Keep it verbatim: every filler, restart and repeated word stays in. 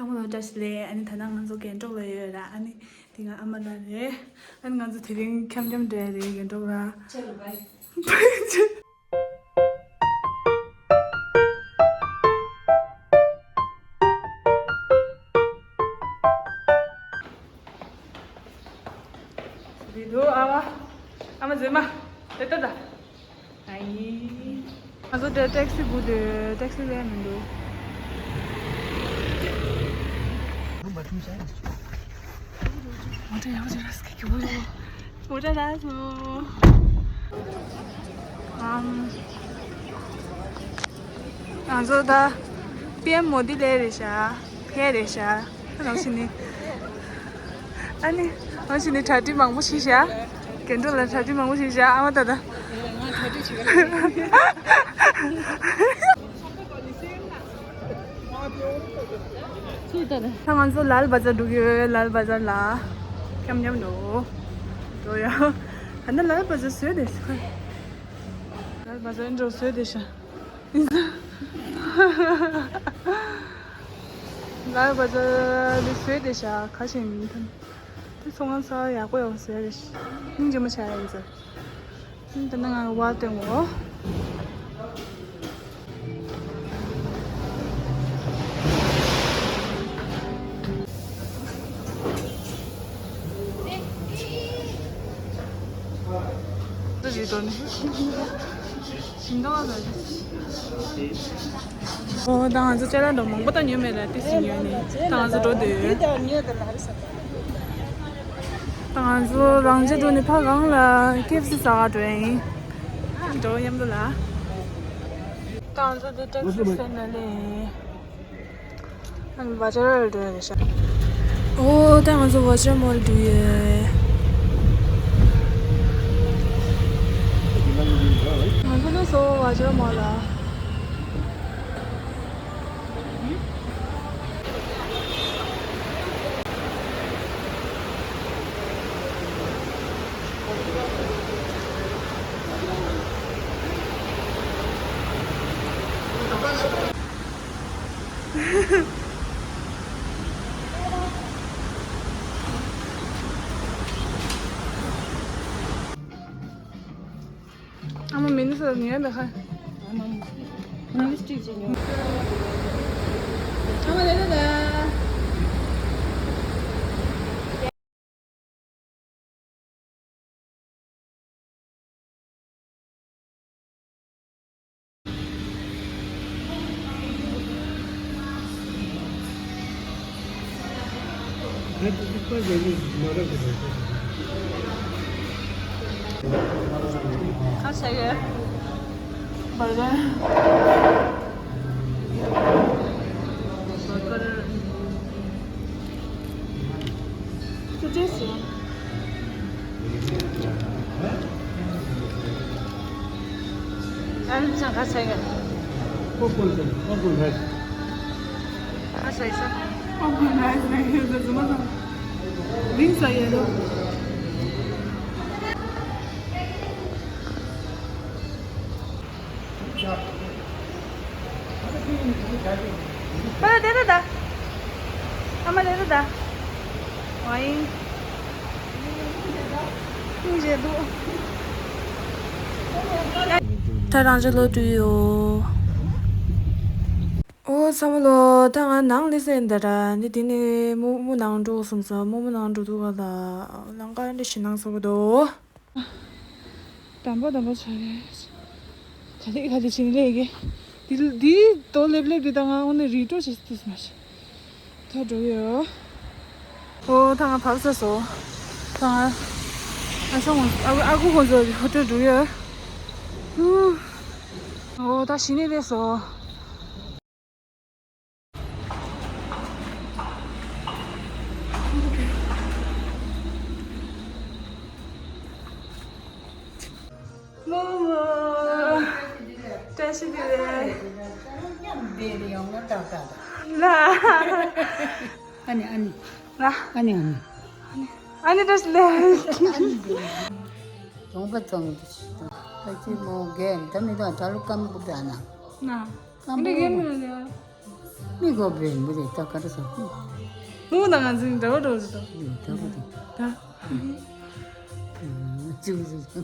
ཚང་མ་ལ་བཀྲ་ཤིས་བདེ་ལེགས། ཨ་ནི་ད་ལྟ་ང་ཚོ་རྒན་གྲོགས་ལ་ཡོད་ར། ཨ་ནི་དེ་ང་ཨ་མ་ལགས་རེད། ཨ་ནི་ང་ཚོ་དེ་རིང་འཁྱམ་འཁྱམ་འགྲོ་ཡ་རེད་རྒན་གྲོགས་ལ། ཁྱེད་ལ་བའི། རེད་འདུག་ཨ་མ། ཨ་མ་མཛེས་མ། དེ་ལྟ་ད། ཨ་ཡི། ང་ཚོ་དེ་ཊེག་སི་སྒུག་དེ་ཊེག་སི་སླེབས་མི་འདུག་མོ་ཊ་ཡག་པོ་ཅིག་རག་སོང་། གྱོད་པོ་ཡོད། མོ་ཊ་རག་སོང་། ཨམ། ང་ཚོ་ད་པི་ཨེམ་མོ་དི་ལེ་རེད་ཤག་ཕེ་རེད་ཤག་ཨ་ནི་ཨ་ནི་ཨ་ནི་གྲ་སྒྲིག་མང་པོ་བྱས་ཤག་རྒན་གྲོགས་ལ་གྲ་སྒྲིག་མང་པོ་བྱས་ཤག་ཨ་མ་ད་ད། ད་ང་ཚོ་ལཱལ་བ་ཛར་འགྲོ་གི་ཡོད། ལཱལ་བ་ཛར་ལ་འཁྱམ་འཁྱམ་འགྲོ་འགྲོ་ཡ། ད་ནི་ལཱལ་བ་ཛར་བཟོས་དེ་ཤག་ལཱལ་བ་ཛར་འགྲོ་བཟོས་དེ་ཤག་ལཱལ་བ་ཛར་འདི་བཟོས་དེ་ཤག་ཁ་ཤས་མི་ཐོན། དེ་ཚོང་ཁང་ས་ཡག་པོ་ཡག་པོ་བཟོས་རེད། སྙིང་རྗེ་མོ་ཆགས་ཡ་ཡིན་ཟེར། ད་ནི་ང་བ་སྟོན་གོ། འདི་རེད་དོ་ནི། ཞིམ་མདོག་ལ་རེད། ཨོ་ད་ང་ཚོ་ཅ་ལག་འདྲ་མང་པོ་ད་ཉོས་མེད་ལ་ཏིས་ཉོས་ནི་ད་ང་ཚོ་འགྲོ་འདོད། ད་ང་ཚོ་རང་ཅི་འགྲོ་ནི་ཕ་གང་ལ་ཀེ་ཨེཕ་སི་ཟ་ག་འགྲོ་ཡིན། འགྲོ་མཉམ་དུ་ལ། ད་ང་ཚོ་འདི་ཊེག་སི་སི་ཊེན་ལ་ལས། ཨ་ནི་བ་ཇར་འགྲོ་ཡ་རེད་ཤག་ཨོ་ད་ང་ཚོ་བ་ཇར་མོལ་འགྲོ་ཡོད། ང་ཚོ་ལ་སོ་བ་ཇར་མོལ་ལ། ཨ་མ་མི་ནི་སོ་ཉོས་མེད་ཁ། ཨ་མ་ལིབ་སི་ཊིག་ཅིག་ཉོས། ཨ་མ་ལེ་ལེ་ལ། ཁ་ཤས་ཡོད། བར་གར། བར་གར། ཅོ་ཅོ་ཟེར། ཨ་ནི་ཅང་ཁ་ཤས་ཡོད། པོབ་ཀོན་ཟེར། པོབ་ཀོན་རེད། ཁ་ཤས་ཟེར། པོབ་ཀོན་རེད་ཟེར་ཡོད་ཟེར་ཟེར་མ་སོང་། ཝིང་ཟ་ཡོད་ལོ། ཨ་མ་དེ་ད་ད། ཨ་མ་དེ་ད་ད། ཝའི། ཐུགས་རྗེ་འདུག་ད་རང་ཅག་ལོ་དུ་ཡོད། ཨོ་ཚང་མ་ལོ། ད་ང་ནང་ལི་སེ་འདི་ར་འདི་དེ་ནི་མུ་མུ་ནང་འགྲོ་སོང་ཙང་མུ་མུ་ནང་འགྲོ་འདུག་ག་ལ་ལང་ཀ་འདི་ཞི་ནང་སོགས་འདུག་དམ་པ་དམ་པ་ཆ་རེད། ག་ལེ་ག་ལེ་ཕྱིན་ལེ་གི། འདི་འདི་རྡོ་ལེབ་ལེབ་འདི་ད་ང་འོ་ནི་རི་ཀྲོ་ཞིག་ཏུ་མ་ཤི། ད་འགྲོ་ཡོད། ཨོ་ད་ང་བབས་ས་སོ། ད་ང་ཨ་ཆང་ཨ་ཨ་ཁུ་ཁོ་ཚོ་ཧོ་ཏེལ་འགྲོ་ཡོད། ཨོ་ད་ཞི་ནི་རེད་སོ། མོ་མོ། བཀྲ་ཤིས་བདེ་ལེགས། ལ། ཨ་ནི་ཨ་ནི། ལ། ཨ་ནི་ཨ་ནི། ཨ་ནི་བཀྲ་ཤིས་བདེ་ལེགས། གྲོང་པ་ཚང་གི་ད་ཅི་མོ་རྒན་ད་མི་དང་ད་ལོ་སྐམ་པོ་ད་ན། ན། སྐམ་པོ་རྒན་མི་ལ། མི་གོ་བས་མི་རེད་ད་ག་རེ་ཟེར། ཧུ། ཧུ་ན་ང་ཚོའི་འདྲ་བོ་འགྲོ་རེད་དོ། ད་ག་དེ། ད། ཅུ་ཅུ།